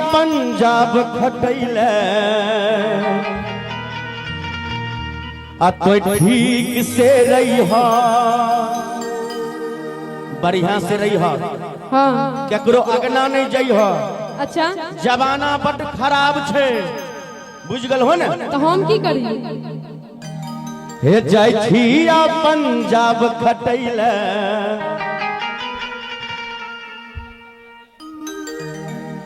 पंजाब खटैले आ तो ठीक से रही, बढ़िया से रही। हाँ। केकरो अगना नहीं जइह। अच्छा। जमाना बड खराब छे, बुझ गल हो ने? तो हम की करी? हे जाइ छिया पंजाब खटैले,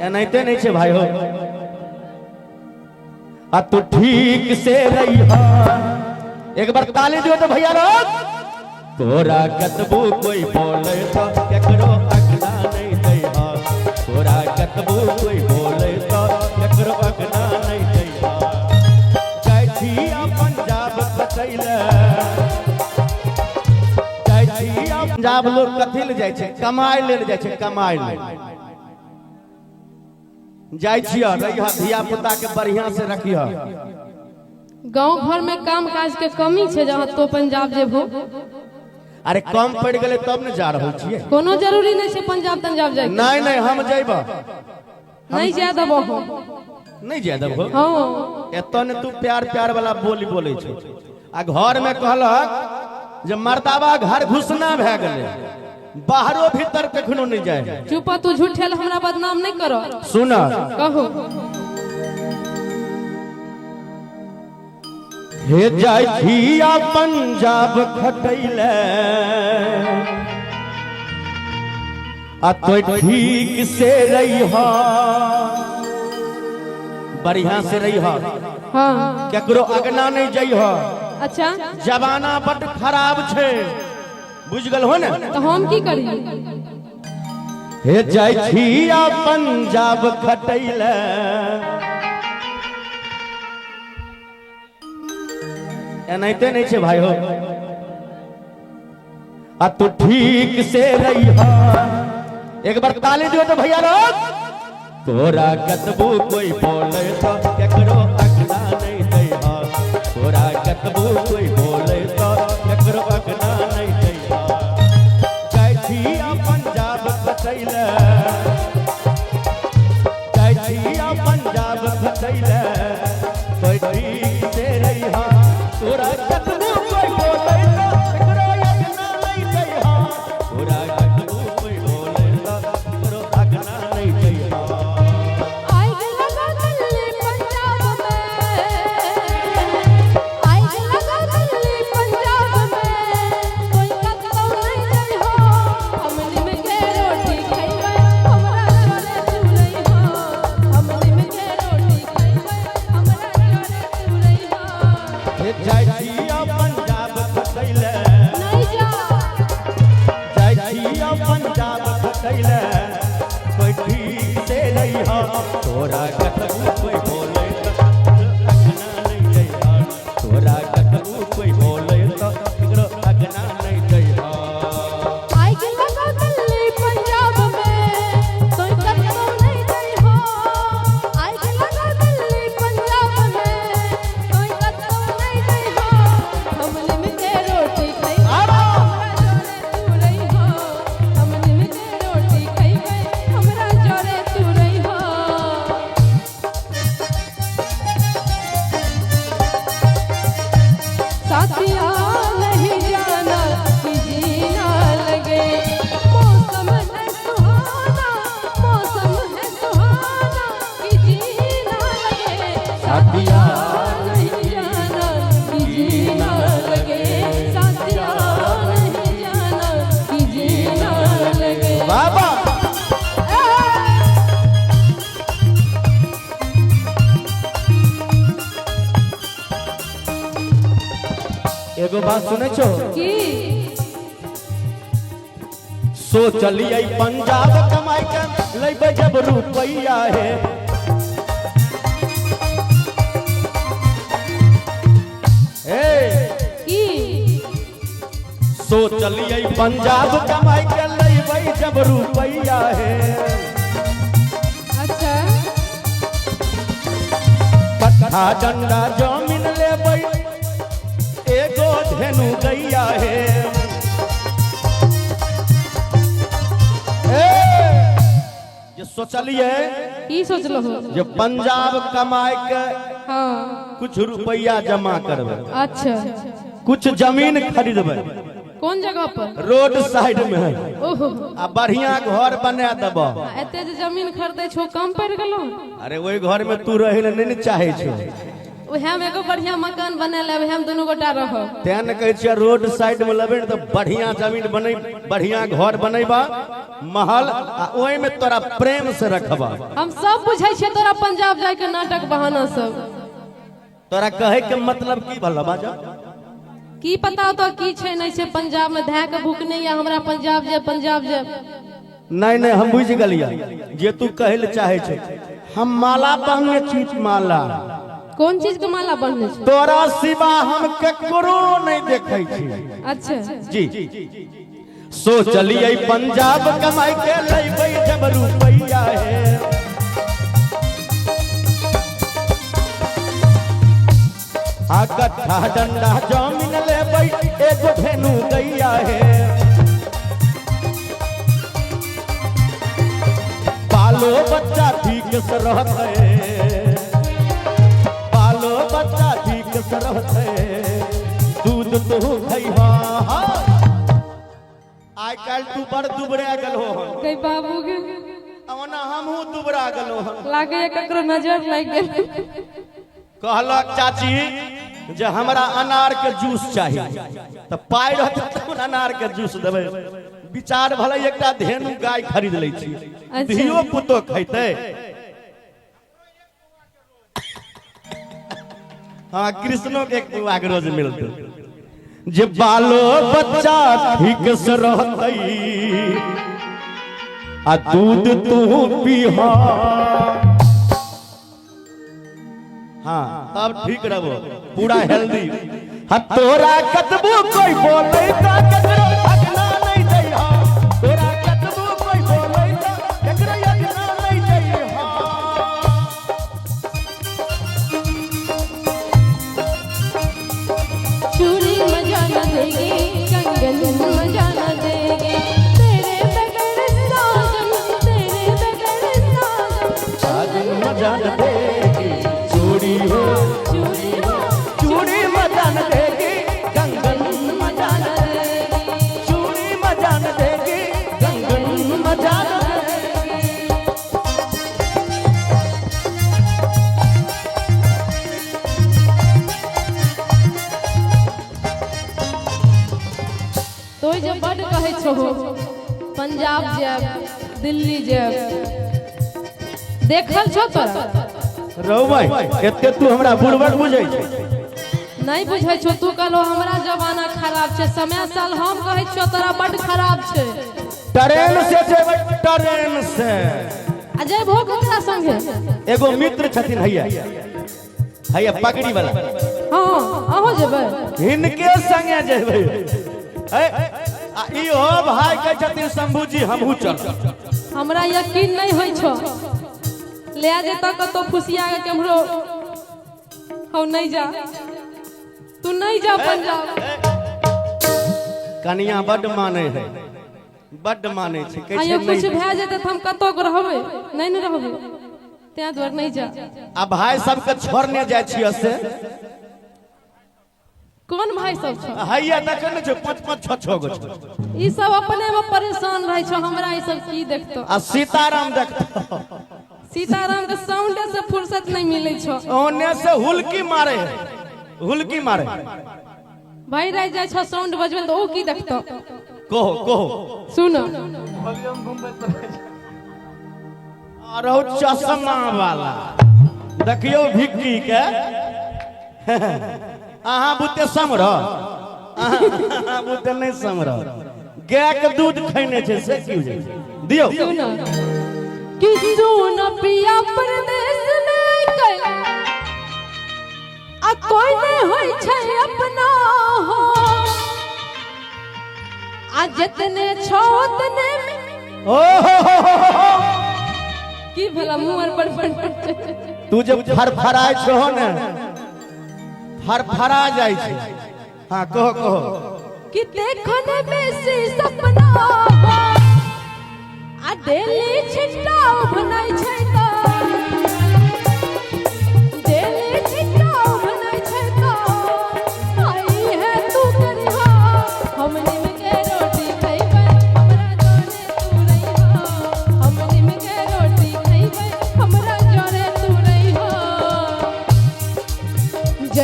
एनाहिते नहीं छे भाई हो, आ तू ठीक से रही। एक बार ताली दियो तो भैया लोग। तोरा कतबो कोई बोले तो केकरो अगना नहीं दैह, तोरा कतबो कोई बोले तो केकरो अगना नहीं दैह। जाइ छिया पंजाब खटैले, जाइ छिया पंजाब। लोग कथी ले जाइ छै? कमाइ लेल जाइ छै, कमाइ लेल जाइ छियै। रहिह, धिया पुता के बढ़िया से रखिह। गांव घर में काम काज के कमी छे जहाँ तो पंजाब जेबो? अरे कम पड़ गेलै तब ने जा रहल छियै। कोनो जरूरी नहीं छे पंजाब तंजाब जाए। नहीं नहीं, हम जइब। नहीं जाए देबो हम। नहीं जाय देबो? हाँ। एतऽ ने तू प्यार प्यार वाला बोली बोलै छौ आ घर में कहलक जे मर्दाबा घर घुसना भए गेलै, बाहरो भीतर कखनो नहीं जाए। चुप, तू झूठे हमरा बदनाम नहीं करो। सुन। कहो। हे जाइ छिया पंजाब खटैले आ तो ठीक से रही, बढ़िया से रही। हाँ। केकरो अगना नहीं जइह। अच्छा। जमाना बड खराब छे, बुझ गल हो ने? तो हम की करी? हे जाइ छिया पंजाब खटैले, एनाहिते नहीं छे भाई हो, आ तू ठीक से रही। एक बार ताली दियो तो भैया लोग। तोरा कतबो कोई बोले तो केकरो अगना नहीं दैह, तोरा कतबो कोई बोले तो केकरो अगना नहीं दैह। जाइ छिया पंजाब खटैले, जाइ छिया पंजाब खटैले, तो ठीक से रही। तोरा कतबो कोई बोले तो केकरो अगना नहीं दैह, तोरा कतबो कोई बोले तो केकरो अगना नहीं दैह। आग लगा दिल्ली पंजाब में, आग लगा दिल्ली पंजाब में, कोई कतौ नहीं जाइ हो। हम निम के रोटी खइबै, हमरा जरे तू रही हो। हम निम के रोटी खइबै, हमरा जरे तू रही हो। हे जाइ छिया पंजाब खटैले। नहीं जा। जाइ छिया पंजाब खटैले, कोई ठीक से रही। तोरा कतबो कोई बोले तो अगना नहीं दैह, तोरा कतबो कोई बोले तो केकरो अगना नहीं दैह। आग लगा दिल्ली पंजाब में, कोई कतौ नहीं जाइ हो। आग लगा दिल्ली पंजाब में, कोई कतौ नहीं जाइ हो। हम निम के रोटी खइबै, हमरा जरे तू रही हो। हम निम के रोटी खइबै, हमरा जरे तू रही हो। साथिया नहीं जाना कि जीना लगे, मौसम है सुहाना, मौसम है सुहाना कि जीना लगे। साथिया नहीं जाना कि जीना लगे, साथिया नहीं जाना कि जीना लगे। बाबा। एगो बात सुनै छो? की? सोचलियै पंजाब कमाई के लैबै जब रुपैया है। ए की? सोचलियै पंजाब कमाई के लैबै जब रुपैया है। अच्छा। पट्टा डंडा जमीन लेबै, एगो धेनु गैया है। ए, जे सोचलिए की सोचलहो? जे पंजाब कमाए के हाँ। कुछ रुपया जमा करबै। अच्छा। कुछ जमीन खरीदबै। कोन जगह पर? रोड साइड में है। ओहो। आ बढ़िया घर बना देब। एते जे जमीन खरीदै छो कम पड़ि गेलो? अरे ओहि घर में तू रहे ले नहीं ने चाहे छो। उएह में एगो बढ़िया मकान बना लेब, हम दुनू गोटा रहब। तें ने कहै छियै रोड साइड में लेबै ने तऽ बढ़िया जमीन बनै, बढ़िया घर बनैबा महल, आ ओहि में तोरा प्रेम से रखबा। हम सब बुझै छियै तोरा पंजाब जाय के नाटक बहाना सब। तोरा कहे के मतलब की भला बाजा? की पता तो की छै नहीं छै पंजाब में, धै के भूख नहीं है हमरा पंजाब जाय पंजाब जाय। नहीं नहीं हम बुझि गेलियै जे तू कहै ले चाहे छै। हम माला बन्हने छी, माला। कोन चीज के माला बन्हने छी? तोरा सिवा हम ककरो नहीं देखै छी। अच्छा जी। सोचलियै पंजाब कमाई के लैबै जब रुपैया है। आ गट्ठा डंडा जमीन लेबै एगो धेनु गैया है। बालो बच्चा ठीक से रहतै, बालो बच्चा ठीक से रहतै, दूध तू खैहा। आइ काल्हि तू बड़ दुबरा गेलो हन। गई बाबू के ओना हमहूँ दुबरा गेलो हन। लागैया ककरो नजर लागि गेल। कहलक चाची जे हमरा अनार के जूस चाही, तऽ पाइ रहतै तब अनार के जूस देबै। विचार भले एकटा धेनु गाय खरीद लै छी, धियो पुतो खैतै। हाँ कृष्णो के एक पुआ के रोज मिलतै। जे बालो बच्चा ठीक से रहतै आ दूध तू पीहा। हाँ तब ठीक रहबो, पूरा हेल्दी। हाँ तोरा कतबो कोई बोलै त ककरो अगना नहीं दैहा। तोरा कतबो कोई बोलै त ककरो अगना नहीं दैहा। चूड़ी मजा न देगी, कंगन मजा न देगी, तेरे बगैर साजन, तेरे बगैर साजन। साजन मजा न देगी, चूड़ी हो चूड़ी हो चूड़ी मजा न देगी, कंगन मजा न देगी, चूड़ी मजा न देगी, कंगन मजा न देगी। तो जे बड कहै छहो पंजाब जायब दिल्ली जायब, देखल छो तोरा? रौ भाई एते तू हमरा बुड़बक बुझै छै? नहीं बुझै छो। तू कहलो हमरा जमाना खराब छै, समय साल हम कहै छियो तोरा बड खराब छै। ट्रेन से जेबै, ट्रेन से। आ जेबहो ककरा संगे? एगो मित्र छथिन हैया हैया पगड़ी वाला। हाँ अहो जेबै हिनके संगे जेबै। आ इहो भाई कहै छथिन शंभू जी हमहू चल। हमरा यकीन नहीं होइ छो, ले जेतऽ कतौ फुसिया के केम्हरो। हौ नहीं जा, तू नहीं जा पंजाब। कनिया बड मानै है, बड मानै छै, कहै आइयो छै कुछ नहीं। भए जेतै तऽ हम कतौ के रहबै? नहीं ने रहबै, तें दुआरे नहीं जा। आ भाई सबके छोड़ने जाइ छियै से? कोन भाई सब छौ? हैया देखै ने छै 5 5 6 6 गो छै। ई सब अपने में परेशान रहै छौ, हमरा ई सब की देखतौ? आ सीताराम देखतौ? सीताराम के साउंडे से फुर्सत नहीं मिलै छौ। ओने से हुलकी मारे है, हुलकी मारे। भाई रह जाइ छौ साउंड बजबै तऽ ओ की देखतौ? कहो कहो सुनो। रहो चश्मा वाला देखियो भिक्की के। अहाँ बुते समर, अहाँ बुते नहीं समर, गाय के दूध खैने छै से की बुझै छै? दियौ। सुनो कि सुन पिया परदेश में गए आ कोई नहीं होई छै अपना हो, आ जितने छो उतने में। ओ हो हो हो हो। की भला मुंह आर पर पर तू जब फरफराय छहो ने, फरफरा जाइ छै। हाँ कहो कहो। कि देखो ने बेसी सपना हो, आ डेली छिट्टा उभनै छै त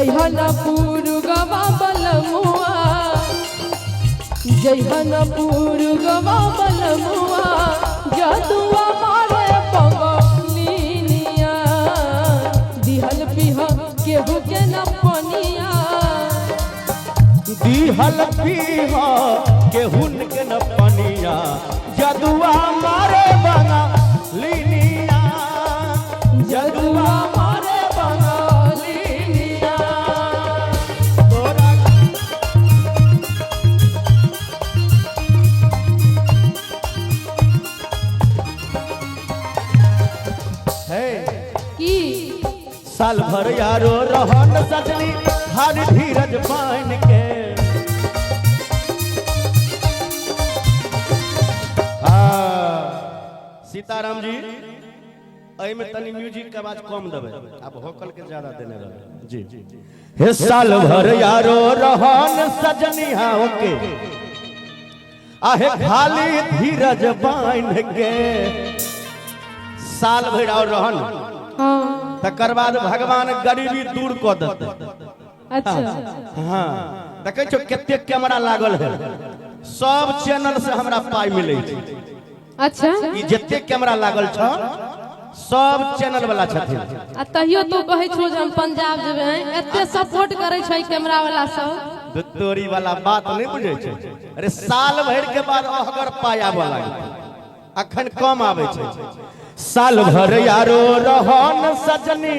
जयहनपुर गवा बलमुआ, जयहनपुर गवा बलमुआ, जदुआ मारे पगलिनिया, दिहल पिह केहू के न पनिया। दिहल पीह केहुन के न पनिया, जदुआ मारे बना लिनिया, जदुआ मारे बंगालिनिया। तोरा है की साल भर यारो रहन सजनी हर धीरज पान के। हाँ, सीताराम जी एहिमे तनी म्यूजिक के आवाज कम देबै, आब होकल के ज्यादा देने रहबै जी। हे साल भर यारो रहन सजनी, हाँ ओके, आहे खाली धीरज बांध के। साल भर और रहन, हाँ तकर बाद भगवान गरीबी दूर कऽ देतै। अच्छा। हाँ, देखै छौ कते कैमरा लागल है, सब चैनल से हमरा पाई मिलै छै। अच्छा। ई जते कैमरा लागल छ सब चैनल वाला छथिन। आ तहियो तू कहै छौ जे हम पंजाब जेबै, हैं? एते सपोर्ट करै छै कैमरा वाला सब। तोरी वाला बात नहीं बुझै छै। अरे साल भर के बाद अहगर पाई आबऽ लागतै, अखन कम आबै छै। साल भर यारो रहन सजनी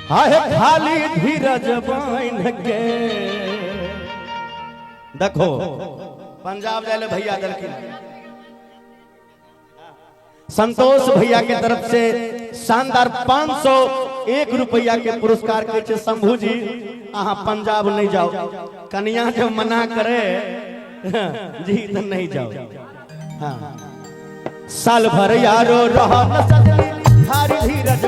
हाय खाली धीरज बान्ह के। देखो पंजाब जाय ले भैया देलखिन, संतोष भैया के तरफ से शानदार 501 रुपया के पुरस्कार कहै छै। शंभू जी अहाँ पंजाब नहीं जाओ, कनिया जब मना करे जी तो नहीं जाओ। हाँ, साल भर यारो रहन सजनी खारी धीरज